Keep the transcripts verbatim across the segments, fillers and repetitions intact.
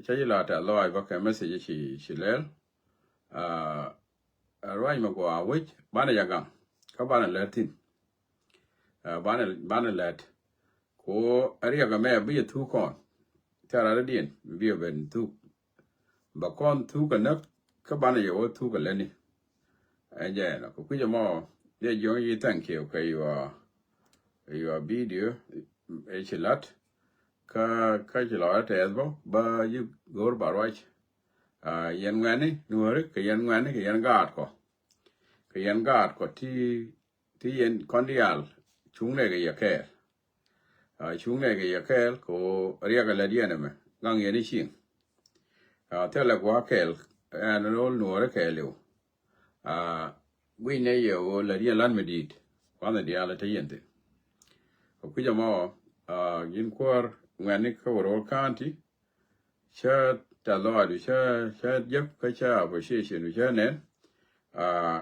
Cä ji̱ la tɛth lɔaac bä kɛ message ci, ci lɛl. Ah, ruac mi gɔaa wec banɛ jɛ gaŋ kä banɛ lät thi̱n. Ah, banɛ, banɛ lät. Ku riɛk ɛmɛ bi jɛ thuk kɔn. Thil rɛl diɛn bi jɛ ben thuk. Bɛ kɔn thuk kɛ näk kä banɛ jɛ wä thuk kɛ lätni. Ɛn jɛ ɛnɔ kɛ kui̱c ɛmɔ, jɛ jiɔŋ ji̱ thank you kɛ your, your video. Ɛ ci la̱t kä, kä ci lɔcdä tɛth bä bä ji̱ go̱o̱r ba ruac. Ah, yɛn ŋuɛ̈tni Nuääri kɛ yɛn ŋuɛ̈tni kɛ yɛn gaatkɔ. Kɛ yɛn gaatkɔ ti, ti yɛn kɔn diaal cuŋ nɛy kɛ yɛ kɛɛl. Ah, cuŋ nɛy kɛ yɛ kɛɛl kɛ ɣöö riɛk ɛ lät yɛn ɛmɛ gaŋ yɛn i̱ cieŋ. Ah, thilɛ gua̱a̱th kɛɛl ɛn ro̱l Nuääri kɛɛliw. Ah, guic nɛy yɛ ɣöö lät yɛn la̱t mi di̱i̱t. Kua̱thni diaal ɛ te yɛn thi̱n. Kɛ kui̱c ɛmɔ, ah, ji̱n kuäär ŋuɛ̈tni kä Warwol County, cä tɛth lɔaacdu cä, cä jek kä cä appreciation du cä nɛn. Ah,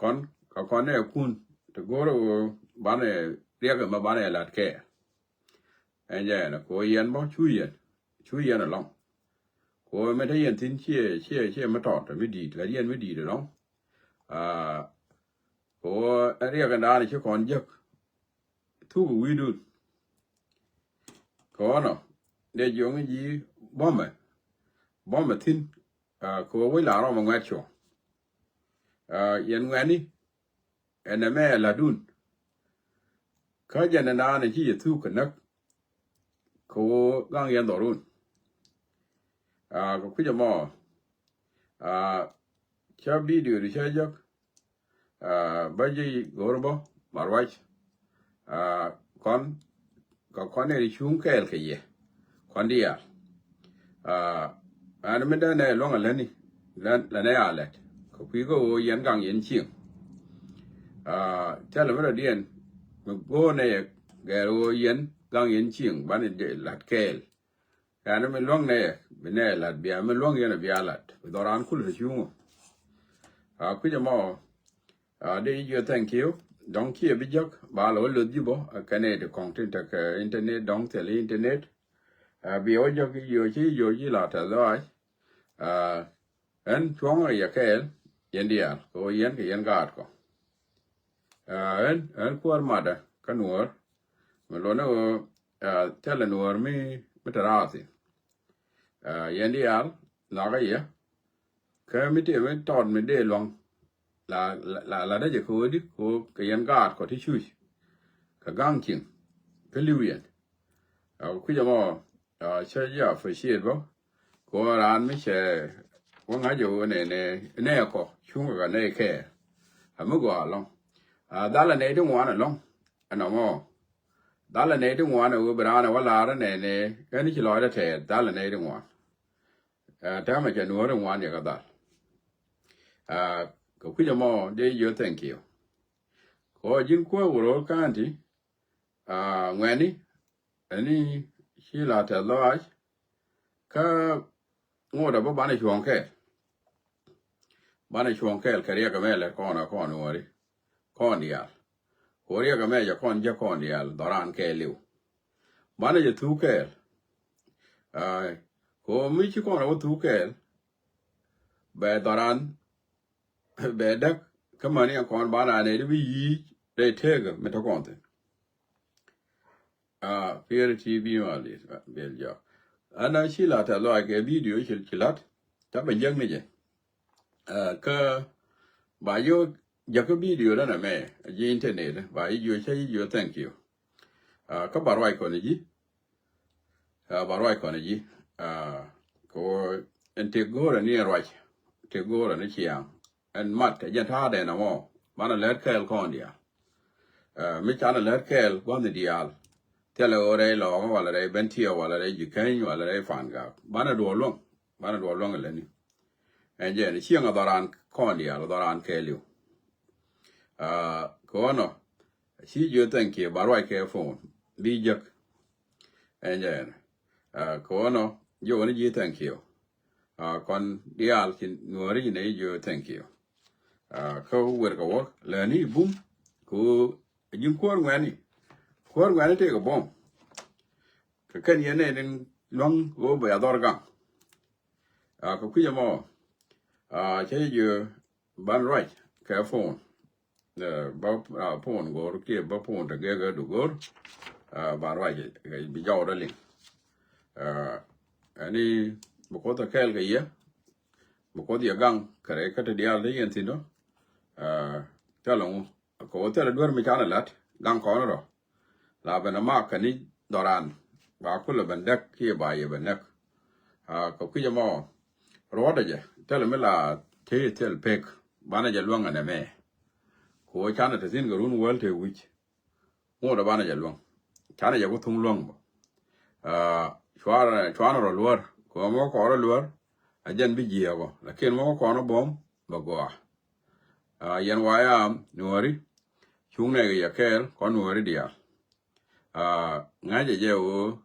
kɔn, kɛ kɔn nɛɛkun ti go̱o̱rä ɣöö banɛ riɛk ɛmɛ banɛ la̱t kɛɛl. Ɛn jɛ ɛnɔ kɛ ɣöö yɛn bä cu yɛn, cu yɛn ɛlɔ̱ŋ. Kɛ ɣöö mi te yɛn thi̱n ciɛ, ciɛ, ciɛ mi tɔt mi di̱i̱t, lät yɛn mi di̱i̱t ɛlɔ̱ŋ. Ah, kɛ ɣöö ɛn riɛk ɛn daanɔ ci kɔn jek thuk wi̱i̱dun. Kɛ ɣöö nɔ dee jiɔŋ ji̱ buɔ̱mɛ, buɔ̱mɛ thi̱n. Ah, kɛ ɣöö wec la rɔmɛ ŋuɛ̈t cuɔ̱ŋ. Ah, yɛn ŋuɛ̈tni ɛn ɛmɛ ɛ la̱tdun. Kä jɛn ɛn daanɔ ci yɛ thuk kɛ näk kɛ ɣöö gaŋ yɛn dhɔrun. Ah, kɛ kui̱c ɛmɔ, ah, cä video du cä jek, ah, bä ji̱ go̱o̱r bä ba ruac. Ah, kɔn, kɛ kɔn nɛy ti cuŋ kɛɛl kɛ yɛ kɔn diaal. Ah, ɛn mi dee nɛy luäŋ ɛ lätni, lät, lät nɛy a lät kɛ kui̱ kä ɣöö yɛn gaŋ yɛn cieŋ. Ah, thilɛ mi rɔ̱diɛn mi go̱o̱r nɛy ɛ gɛr ɣöö yɛn gaŋ yɛn cieŋ banɛ jɛ la̱t kɛɛl. Ɛn mi luäŋ nɛy ɛ bi nɛy ɛ la̱t, bia mi luäŋ yɛn ɛ bia la̱t, bi dhɔran kulɛ te cuŋ ɔ. Ah, kui̱c ɛmɔ, ah, dee ji̱ jiök thank you. Dɔ̱ŋ ciɛ bi jek ba lɛ wä luth ji̱ bä, ah, kɛnɛ ti kɔ̱ŋ tin tekɛ internet, dɔ̱ŋ thil internet. Ah, bi wä jek jiök, ci jiök ji̱ la tɛth lɔaac. Ah, ɛn cuɔ̱ŋ ɛ yɛ kɛɛl yɛn diaal kɛ ɣöö yɛn kɛ yɛn gaatkɔ. Ah, ɛn, ɛn kuäär matdä kä Nuäär mi luɔtni ɣöö, ah, thilɛ Nuäär mi, mi te raar thi̱n. Ah, yɛn diaal nhɔakä yɛ. Kä mi tëë mi tɔt mi dee luäŋ la, la, la, la dee jɛ kɛ ɣöö di kɛ ɣöö kɛ yɛn gaatkɔ ti cuc kɛ gaŋ cieŋ kä li̱w yɛn. Ah, kui̱c ɛmɔ, ah, cä ji̱ appreciate bä. Kɛ ɣöö raan mi cɛ wä ŋa̱c ɛ ɣöö nɛnɛ, nɛɛkɔ cuŋkɛ kɛ nɛy kɛɛl. A mi gɔaa ɛlɔ̱ŋ. Ah, dhalɛ nɛy ti ŋuan ɛlɔ̱ŋ ɛnɔmɔ. Dhalɛ nɛy ti ŋuan ɛ ɣöö bi raan ɛ wä la̱r ɛ nɛnɛ, ɛn ci lɔcdä tɛɛth, dhalɛ nɛy ti ŋuan. Ah, täämɛ cɛ Nuääri ŋuan yɛ kɛ dhal. Ah, kɛ kui̱c ɛmɔ dee jiök thank you. Kɛ ɣöö ji̱n kuäär Warwol County, ah, ŋuɛ̈tni, ɛni ci la tɛth lɔaac, kä ŋotdä bä banɛ cuɔ̱ŋ kɛɛl. Banɛ cuɔ̱ŋ kɛɛl kɛ riɛk ɛmɛ lät kɔn ɛ kɔn Nuääri. Kɔn diaal. Kɛ ɣöö riɛk ɛmɛ jɛ kɔn jek kɔn diaal, dhɔran kɛɛliw. Banɛ jɛ thuk kɛɛl. Ai, kɛ ɣöö mi ci kɔn ɛ wä thuk kɛɛl, bɛ dhɔran, bɛ däk kä mäni ɛn kɔn banɛ nɛy ti bi yi̱i̱c rɛy tëëkä mi te kɔn thi̱n. Ah, Pieri T V ma li̱t, ah, Biɛl Jɔk. Ɛn a ci la tɛth lɔaac kɛ video ci, ci la̱t, ca ben jek ni jɛ. Ah, kä ba jiök, jek kä video dan ɛmɛ, ji̱ internet, ba ji̱ jiök, cä ji̱ jiök thank you. Ah, kä ba ruac kɔn ji̱. Ah, ba ruac kɔn ji̱. Ah, kɛ ɣöö ɛn tëk go̱o̱rɛ ni ɛn ruac, tëk go̱o̱rɛ ni ciaŋ. Ɛn mat ɛ jɛn ta̱a̱dɛ ɛnɔmɔ, banɛ lät kɛɛl kɔn diaal. Ah, mi canɛ lät kɛɛl gua̱thni diaal. Thilɛ ɣöö rɛy Lɔɔkä walɛ rɛy Bentiu walɛ rɛy Jikäny walɛ rɛy Pangak. Banɛ duɔl luäŋ, banɛ duɔl luäŋ ɛ lätni. Ɛn jɛn cieŋ ɛ dhɔran kɔn diaal, ɛ dhɔran kɛɛliw. Ah, kɛ ɣöö nɔ, ci jiök thank you, ba ruac kɛ phone, bi jek. Ɛn jɛn, ah, kɛ ɣöö nɔ, jiök ni ji̱ thank you. Ah, kɔn diaal ci Nuääri ci nɛy jiök thank you. Ah, kä wër kɛ wä, lätni bum, kɛ ɣöö ji̱n kuäär ŋuɛ̈tni. Kuäär ŋuɛ̈tni tëëkɛ buɔ̱m. Kɛ kɛn yɛn nɛy tin luäŋ ɣöö bɛ ya dhɔr gaŋ. Aa, kɛ kui̱c ɛmɔ, aa, cä jɛ jiö ban ruac kɛ phone. Ɛ, ba, aa, phone go̱o̱r kiɛ ba phone te gɛgɛ du go̱o̱r, aa, ban ruac, ɛ, bi jɔwdä liŋ. Aa, ɛni bi Kuoth ɛ kɛɛl kɛ yɛ, bi Kuoth yɛ gaŋ kɛ rɛy kä te diaal te yɛn thi̱n ɔ. Aa, thilɛ ŋu, kɛ ɣöö thilɛ duer mi canɛ la̱t gaŋ kɔn rɔ. La ben a mak kɛ ni dhɔran ba kulɛ ben däk kiɛ ba yɛ ben näk. Aa, kɛ kui̱c ɛmɔ ruɔ̱tdɛ jɛ thilɛ mi la te thil pek, banɛ jɛ luäŋ ɛnɛ mɛ. Kɛ ɣöö canɛ te thi̱n kɛ run wäl te wi̱c. Ŋuɔ̱tdɛ banɛ jɛ luäŋ. Canɛ jɛ ku thuŋ luäŋ bä. Aa, cuarɛ, cuanɛ rɔ luär. Kɛ ɣöö mɔ kɔn rɔ luär, a jɛn bi jiɛɛk ɔ. Lakin mɔ kɔn rɔ buɔ̱m, bɛ gɔaa. Aa, yɛn Wayam Nuɔ̱ɔ̱ri, cuŋ nɛy kɛ yɛ kɛɛl, kɔn Nuɔ̱ɔ̱ri diaal. Aa, ŋa̱cɛ jɛ ɣöö,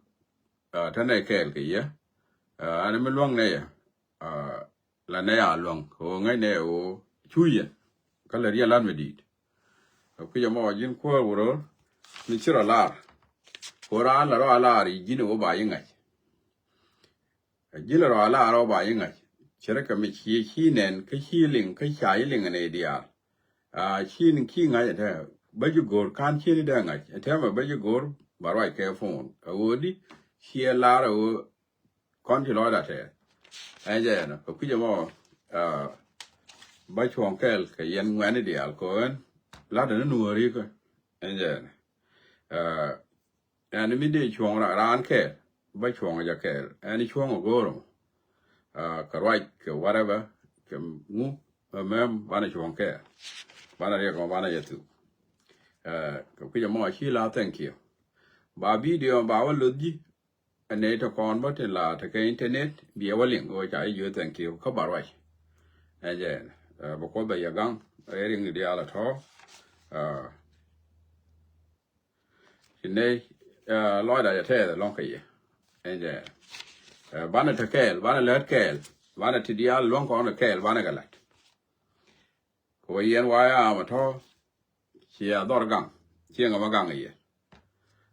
aa, te nɛy kɛɛl kɛ yɛ. Aa, ɛn mi luäŋ nɛyɛ, aa, la nɛy a luäŋ kɛ ɣöö ŋäc nɛyɛ ɣöö cu yɛn. Kä lät yɛn la̱t mi di̱i̱t. Kɛ kui̱c ɛmɔ ji̱n kuäär wä ro̱o̱r mi ci rɔ lar. Kɛ ɣöö raan la rɔ a lar i̱ ji̱n ɛ ɣöö ba ji̱ ŋa̱c. Ɛ ji̱n la rɔ a lar ɣöö ba ji̱ ŋa̱c. Ce̱tkɛ mi ci, ci nɛn kä ci liŋ kä ca ji̱ liŋ ɛ nɛy diaal. Aa, ci ni ki ŋa̱c ɛ tɛmɛ bä ji̱ go̱o̱r, ka̱n ci ni dee ŋa̱c ɛ tɛmɛ bä ji̱ go̱o̱r, ba ruac kɛ phone. Ɛ ɣöö di ciɛ lar ɛ ɣöö kɔn ci lɔcda tɛɛth. Ɛn jɛ ɛnɔ kɛ kui̱c ɛmɔ, aa, bä cuɔ̱ŋ kɛɛl kɛ yɛn ŋuɛ̈ni diaal kɛ ɣöö ɛn la̱tdä ni Nuɔ̱ɔ̱ri kä. Ɛn jɛ ɛnɔ. Aa, ɛn mi dee cuɔ̱ŋ ra-, raan kɛɛl, bä cuɔ̱ŋ jɛ kɛɛl. Ɛn cuɔ̱ŋ ɛ go̱o̱r ɛmɔ. Aa, kɛ ruac, kɛ whatever, kɛ ŋu, ɛ mɛm, banɛ cuɔ̱ŋ kɛɛl. Banɛ riɛk ɛmɔ, banɛ jɛ thuk. Aa, kɛ kui̱c ɛmɔ ci la thank you. Ba video ba wä loth ji̱, ɛ nɛy te kɔn bä tin la tekɛ internet, biɛ wä liŋ, ɣöö ca ji̱ jiö thank you, kä ba ruac. Ɛn jɛ ɛnɔ, aa, bi Kuoth bɛ yɛ gaŋ, ɛ riŋ diaal ɛ tɔ̱. Aa, Ci nɛy, ɛ, lɔcda jɛ tɛɛth ɛlɔ̱ŋ kɛ yɛ. Ɛn jɛ, ɛ, banɛ te kɛɛl, banɛ lät kɛɛl, banɛ ti diaal luäŋ kɔn kɛ kɛɛl, banɛ kɛ la̱t. Kɛ ɣöö yɛn Wayam ɛ tɔ̱, ciɛ dhɔr gaŋ, ciɛ ŋa ma gaŋ ɛ yɛ.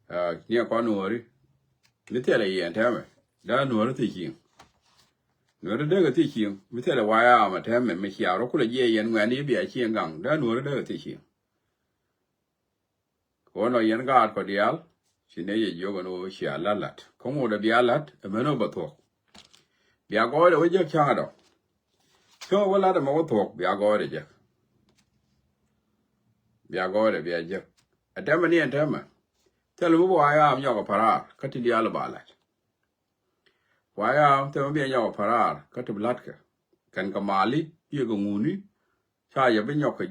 Ɛ, ni ɛ kɔn Nuɔ̱ɔ̱ri, mi thilɛ yɛn tɛmɛ, dee Nuɔ̱ɔ̱ri thil cieŋ. Nuɔ̱ɔ̱ri dee kɛ thil cieŋ, mi thilɛ Wayam ɛ tɛmɛ, mi cia rɔ kulɛ jiɛ yɛn ŋuɛ̈ni bia cieŋ gaŋ, dee Nuɔ̱ɔ̱ri dee kɛ thil cieŋ. Kɛ ɣöö nɔ yɛn gaat kɔ diaal, ci nɛy jɛ jiök ɛn ɣöö cia la̱t la̱t. Kä ŋotdɛ bia la̱t, ɛmɛn ɣöö bɛ thuɔ̱k. Bia gɔɔydɛ wä jek ca̱ŋ ɛdɔ. Cäŋ wä la̱t ɛmɛ wä thuɔ̱k, bia gɔɔydɛ jek. Bia gɔɔydɛ bia jek. Ɛ tɛmɛ ni ɛn tɛmɛ. Thilɛ mi bi Wayam nyɔk ɛ pa̱raar, kä ti diaal ba la̱t. Wayam thilɛ mi bi ɛ nyɔk ɛ pa̱raar, kä ti bi la̱tkɛ. Kɛn kɛ mali, kiɛ kɛ ŋuni, ca yɛ bi nyɔk kɛ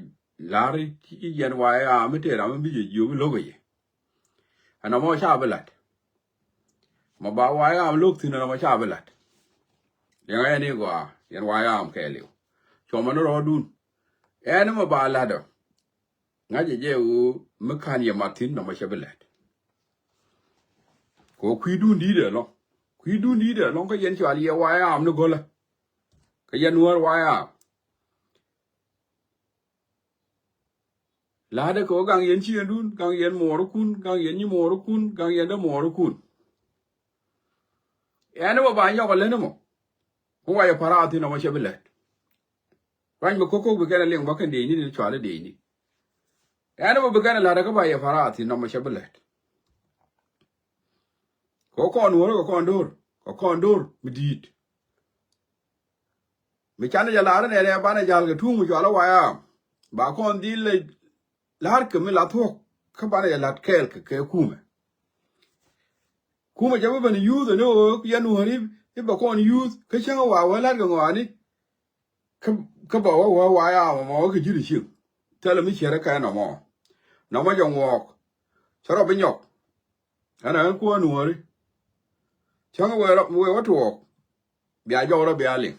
la̱ri, ci yɛn Wayam mi tëë ram mi bi jɛ jiök i̱ lo̱kɛ yɛ. Ɛn ɛmɔ ca bi la̱t. Mɔ ba Wayam lo̱k thi̱n ɛn ɛmɔ ca bi la̱t. Liɛŋɛ yɛn i̱ gɔaa, yɛn Wayam kɛɛliw. Cuɔmɛ ni rɔɔdun. Ɛn mɔ ba la̱t ɔ. Ŋa̱cɛ jɛ ɣöö mi ka̱n yɛ mat thi̱n nɔmɔ cɛ bi la̱t. Kɛ ɣöö kui̱dun di̱i̱t ɛlɔ̱ŋ. Kui̱dun di̱i̱t ɛlɔ̱ŋ kä yɛn cɔal yɛ Wayam ni go̱lä. Kä yɛn Nuäär Wayam. La̱tdä kɛ ɣöö gaŋ yɛn ciëŋdun, gaŋ yɛn muɔɔrikun, gaŋ yɛn nyimuɔɔrikun, gaŋ yɛn dämuɔɔrikun. Ɛn mɔ ba nyɔk ɛ lät mɔ. Kä Wayam pa̱raar thi̱n nɔmɔ cɛ bi la̱t. Ruac mi ko̱k ko̱k bi kɛn ɛ liŋ bä kɛn dëëcni ni cuali dëëcni. Ɛn mɔ bi kɛn ɛ la̱t ɛ kä ba yɛ pa̱raar thi̱n nɔmɔ cɛ bi la̱t. Kɛ kɔn Nuɔ̱ɔ̱ri kɛ kɔn do̱r, kɛ kɔn do̱r mi di̱i̱t. Mi canɛ jɛ la̱r nɛnɛ banɛ ja̱l kɛ tuŋ mi cuali Wayam. Ba kɔn dhil lɛ la̱r kɛ mi la thuɔ̱k kä banɛ jɛ la̱t kɛɛl kɛ kɛ kumɛ. Kumɛ cɛ bi ben yuuth ɛn ɣöö yɛn Nuɔ̱ɔ̱ri i̱ bɛ kɔn yuuth kä cäŋ wa wä la̱t kɛ ŋɔaani. Kä, kä bɛ wä wä Wayam ɛmɔ wä kɛ ji̱n i̱ cieŋ. Thilɛ mi ciɛrɛ kɛ nɔmɔ. Nɔmɔ jɛ ŋuɔɔk. Cä rɔ bi nyɔk. Ɛn ɛ ɣän kuäär Nuɔ̱ɔ̱ri. Cäŋ wëë rɔ, wëë wä tuɔɔk. Bia jɔw rɔ bia liŋ.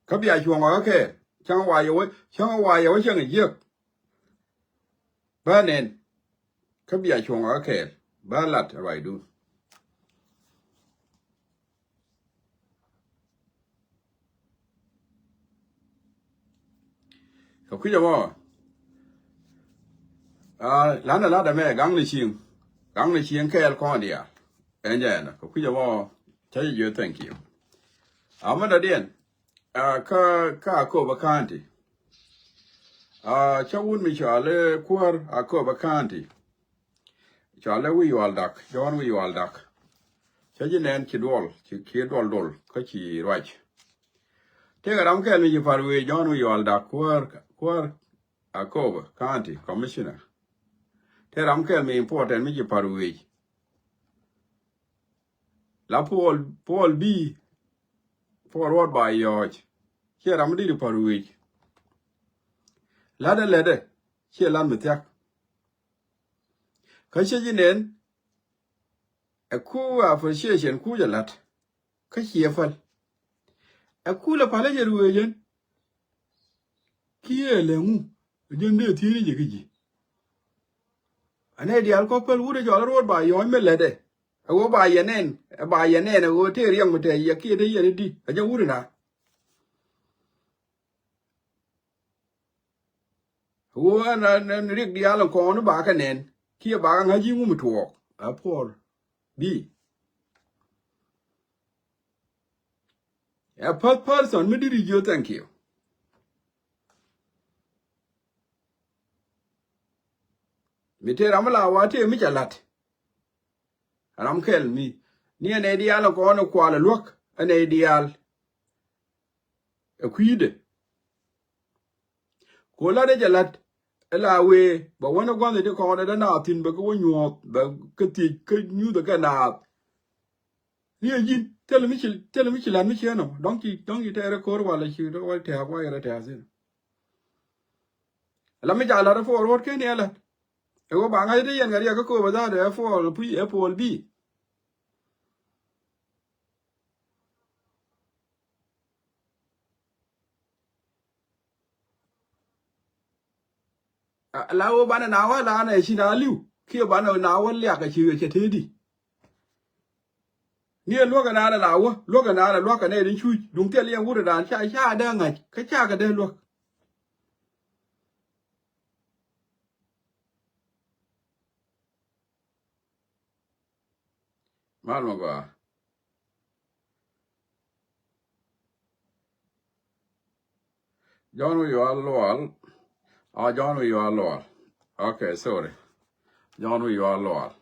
Kä bia cuɔ̱ŋ ɔ kä kɛɛl. Cäŋ wa yɛ wä, cäŋ wa yɛ wä cäŋ jiäk. Bä nɛn. Kä bia cuɔ̱ŋ ɔ kä kɛɛl. Bä lat ruacdun. Kɛ kui̱c ɛmɔ, aa, la̱t ɛ la̱t ɛmɛ gaŋ ni cieŋ. Gaŋ ni cieŋ kɛɛl kɔn diaal. Ɛn jɛ ɛnɔ. Kɛ kui̱c ɛmɔ, cä jɛ jiö thank you. Amä dɔ̱diɛn, kä, kä Akobo County. Cä wut mi cɔal i̱ Kuäär Akobo County. Cɔal i̱ Wi̱i̱ Yual Dak, Jɔ̱ɔ̱n Wi̱i̱ Yual Dak. Cä ji̱ nɛn ci duɔl, ci kiɛ duɔl dol, kä ci ruac. Tëëkɛ ram kɛl mi ci pa̱r wëë Jɔ̱ɔ̱n Wi̱i̱ Yual Dak, Kuäär, Kuäär Akobo County Commissioner. Tëë ram kɛl mi important mi ci pa̱r wëë. La Paul, Paul B, Paul Ruɔt Ba Yɔɔc. Ciɛ ram mi diri pa̱r wëë. La̱tdɛ lɛtdɛ, ciɛ lat mi thia̱k. Kä cä ji̱ nɛn, ɛ ku appreciation ku jɛ la̱t. Kä ciɛ päl. Ɛ ku lɛ päl ɛ jɛ ruëë jɛn. Kiɛ lɛ ŋu, jɛn dee thieni jɛ ki ji̱. Anɛ diaal kɔ päl wut ɛ cɔl Ruɔt Ba Yɔɔc mi lɛtdɛ. Ɛ ɣöö ba yɛ nɛn, ɛ ba yɛ nɛn, ɛ ɣöö tëë riɛŋ mi tɛɛ yɛ kiɛ te yɛn i̱di, ɛ jɛ wut ina. Ɣöö ɛn, ɛn, ɛn rik diaal in kɔn ba kɛ nɛn, kiɛ ba kɛ ŋa̱c i̱ ŋu mi tuɔɔk. A Paul B. A first person mi diri jiö, thank you. Mi te ram la wa te mi ca lat. Ram kɛl mi. Ni ɛn ɛ diaal in kɔn kual luäk, ɛn ɛ diaal. Ɛ kui̱dɛ. Ku lat ɛ jɛ lat, ɛ la wee, bɛ wänɛ gua̱nh ɛ ti kɔn ɛ dee naath thi̱n, bɛ kɛ wä nyuɔ̱ɔ̱th, bɛ kɛ thiec, kä nyuuth ɛ kɛ naath. Ni ɛ ji̱n, thilɛ mi ci, thilɛ mi ci la̱t mi ci ɛnɔ, dɔ̱ŋ ci, dɔ̱ŋ ci tɛɛrɛ ko̱r walɛ ci, walɛ tɛ̈ɛ̈k, walɛ tɛ̈ɛ̈k thi̱n. Ɛ la mi ca la̱t ɛ Paul Ruɔt ken ni ɛ la̱t. Ɛ ɣöö ba ŋa̱c ti yɛn kɛ riɛk kä Akobo dhaat ɛ Paul, ɛ Paul B. A, la ɣöö banɛ na wä la nɛ ci na li̱w. Kiɛ banɛ na wä liak a ci, ci tëëdi. Ni ɛ luäk ɛn an ɛ la wä, luäk ɛn an ɛ luäk ɛn ɛ den cuc. Duŋ thil yɛn wut ɛn an ca, ca dee ŋa̱c, kä ca kɛ dee luäk. Mal ma gɔaa. Jɔ̱ɔ̱n Wi̱i̱ Yual Lual. Ah, Jɔ̱ɔ̱n Wi̱i̱ Yual Lual. Okay, sorry. Jɔ̱ɔ̱n Wi̱i̱ Yual Lual.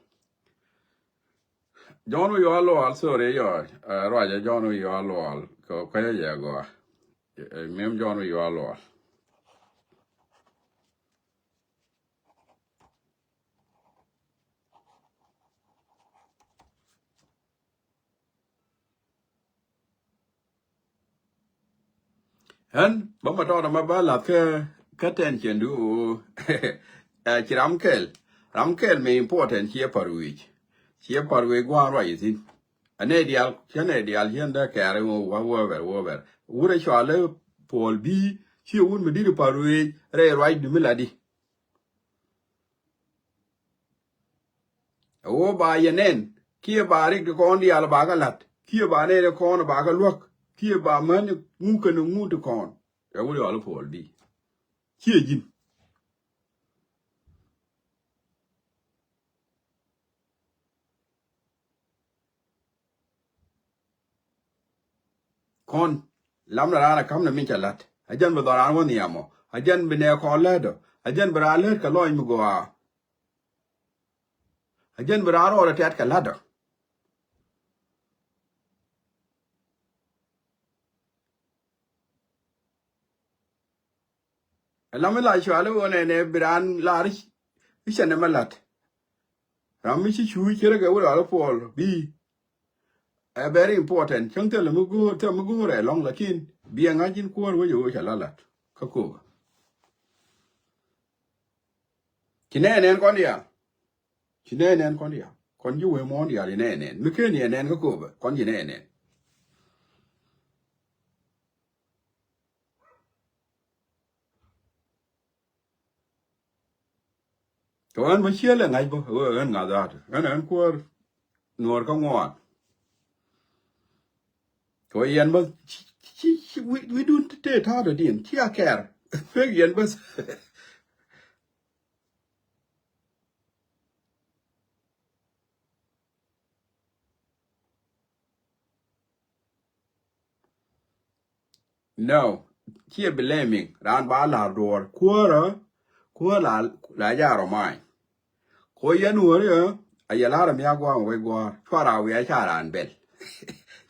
Jɔ̱ɔ̱n Wi̱i̱ Yual Lual, sorry, yɔ. Eh, ruacɛ Jɔ̱ɔ̱n Wi̱i̱ Yual Lual. Kɛ, kɛ yɛ yɛ gɔaa. Eh, mi̱em Jɔ̱ɔ̱n Wi̱i̱ Yual Lual. Ɣän bä ma tɔɔt ɛmɛ bä la̱th kä, kä tɛn cɛn du. Eh, ci ram kɛl, ram kɛl mi important ciɛ pa̱r wec. Ciɛ pa̱r wec gua̱a̱n ruac ithin. Anɛ diaal, cä nɛ diaal cä nɛ kɛɛr wä wä bɛr wä bɛr. Wut ɛ cɔal ɛ Paul B, ciɛ wut mi di̱t pa̱r wec rɛy ruac du mi la di. Ɛ ɣöö ba yɛ nɛn, kiɛ ba rik ti kɔn diaal ba kɛ la̱t, kiɛ ba nɛy ti kɔn ba kɛ luäk, kiɛ ba män ŋu kɛn ŋu ti kɔn. Ɛ wut yɔal Paul B. Ciɛ ji̱n. Kɔn lamdɛ raan ɛ ka̱mnɛ min cɛ la̱t. A jɛn bi dhɔran wä nhiamɔ. A jɛn bi nɛ kɔn lätdɔ. A jɛn bi raan lät kɛ lɔny mi gɔaa. A jɛn bi raan rɔɔdɛ tɛ̈t kɛ la̱tdɔ. Ɛ lam mi la cuali wä nɛnɛ bi raan lar i̱ cɛ nɛmɛ la̱t. Ram mi ci cuuc cɛ rɛ kɛ wä rɔɔdɛ Paul B. Ɛ very important. Cäŋ thilɛ mi go̱o̱r, thilɛ mi go̱o̱r ɛ lɔ̱ŋ, lakin bi ɛ ŋa̱c ji̱n kuäär wec ɛ wec ɛ la la̱t kä Akobo. Ci nɛɛ nɛn kɔn diaal. Ci nɛɛ nɛn kɔn diaal. Kɔn ji̱ wee muɔ̱ɔ̱n diaal ci nɛɛ nɛn. Mi ken yɛ nɛn kä Akobo, kɔn ci nɛɛ nɛn. Kɛ ɣän bä ciël ɛ ŋa̱c bä, ɣän ŋa̱th dhaat. Ɣän, ɣän kuäär nuɔɔr kä ŋuan. Kɛ ɣän yɛn bä ci, ci, ci, wi̱, wi̱dun te ta̱a̱ dɔ̱diɛn, ci a kɛɛr. Pek yɛn bä. No, ciɛ blaming raan ba la̱r duɔ̱ɔ̱r. Kuäärä, kuäär la, la ja̱ rɔ ma̱a̱ny. Ko yɛn wääri ɛ, a yɛ la̱r ɛ miak gua̱a̱m wec gua̱a̱r. Cuarɛ a wiaa ca raan bɛl.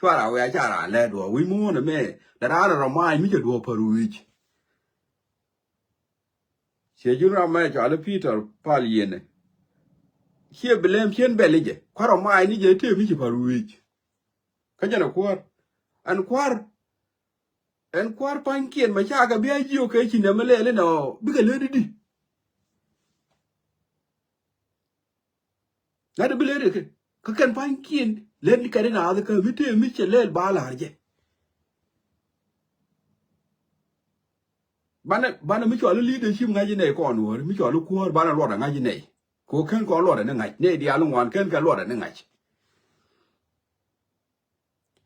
Cuarɛ a wiaa ca raan lɛt duɔ̱ɔ̱r. Wi̱c muɔ̱ɔ̱n ɛmɛ, lɛ raan ɛ rɔ ma̱a̱ny mi cɛ duɔ̱ɔ̱r pär wi̱i̱c. Ciɛ jun ram mɛ cɔal i̱ Peter Pal Yene. Ciɛ bi lɛm cien bɛl i̱ jɛ. Kua̱r ɔ ma̱a̱ny ni jɛ tëë mi ci pär wi̱i̱c. Kä jɛn ɛ kuäär. Ɛn kua̱r. Ɛn kua̱r pa̱nykiɛn mɛ cakɛ bia jiök kɛ ci nɛmɛ lɛl inɔ bikɛ lät i̱di. Ŋa̱t bi lät ikɛ. Kä kɛn pa̱nykiɛn lät ni kɛn inaath kä mi tëë mi cɛ lɛl ba la̱r jɛ. Banɛ, banɛ mi cɔal i̱ leadership ŋa̱c inɛy kɔn wääri, mi cɔal i̱ kuäär banɛ luɔtdɛ ŋa̱c inɛy. Kɛ ɣöö ken kɔn luɔtdɛ ni ŋa̱c, nɛy diaal in ŋuan ken kɛ luɔtdɛ ni ŋa̱c.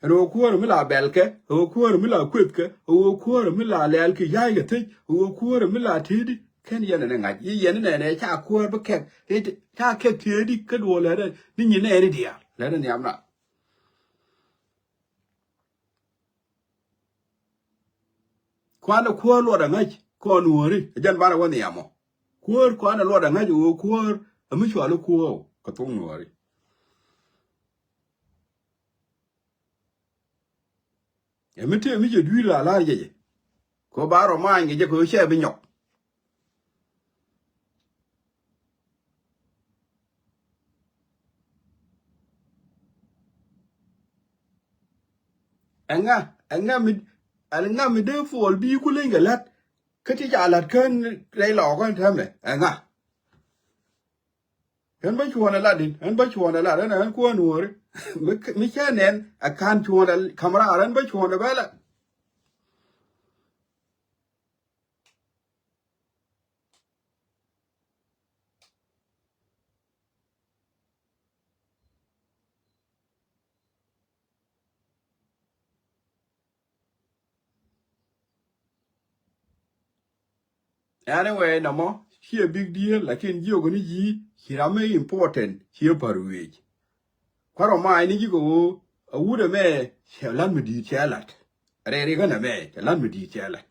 Ɛn ɣöö kuäär mi la bɛlkɛ, ɣöö kuäär mi la kuethkɛ, ɣöö kuäär mi la lɛɛl kɛ ya̱a̱ckɛ thiec, ɣöö kuäär mi la tëëdi, ken yɛn ni ŋa̱c. I̱ yɛn inɛnɛ ca kuäär bi kɛk, i̱ ca kɛk tëëdi kä duɔ̱ɔ̱r lɛtdɛ ni nyin nɛɛni diaal, lɛtdɛ nhiamna. Kuanɛ kuäär luɔt aŋäc kɔn wääri, ɛ jɛn banɛ wä nhiamɔ. Kuäär kuanɛ luɔt aŋäc ɣöö kuäär ɛ mi cuali kuäär kɛ thok nuääri. Ɛ mi tëë mi cɛ dui̱r la la̱r jɛ jɛ. Kɛ ɣöö ba rɔ ma̱a̱ny kɛ jɛ kɛ ɣöö cɛ bi nyɔk. Ɛŋa, ɛŋa mi, ɛŋa mi dee puɔl bi ku leny kɛ la̱t. Kä ti ca la̱t kään rɛy lɔɔk kään täämɛ, ɛŋa. Ɣän bä cuɔ̱ɔ̱ŋdɛ lat in, ɣän bä cuɔ̱ɔ̱ŋdɛ lat, ɣän, ɣän kuäär nuɔɔri. Mi, mi cä nɛn, ɛ ka̱n cuɔ̱ɔ̱ŋdɛ ka̱m raar, ɣän bä cuɔ̱ɔ̱ŋdɛ bɛ lat. Anyway, nɔmɔ, ciɛ big deal, lakin jiök ni ji̱, ci ram mi important, ciɛ pär wi̱i̱c. Kua̱r ɔ ma̱a̱c ni ji̱ kɛ ɣöö, a wut ɛmɛ, cɛ la̱t mi di̱i̱t cɛ la̱t. Rɛɛri känɛ mɛ, cɛ la̱t mi di̱i̱t cɛ la̱t.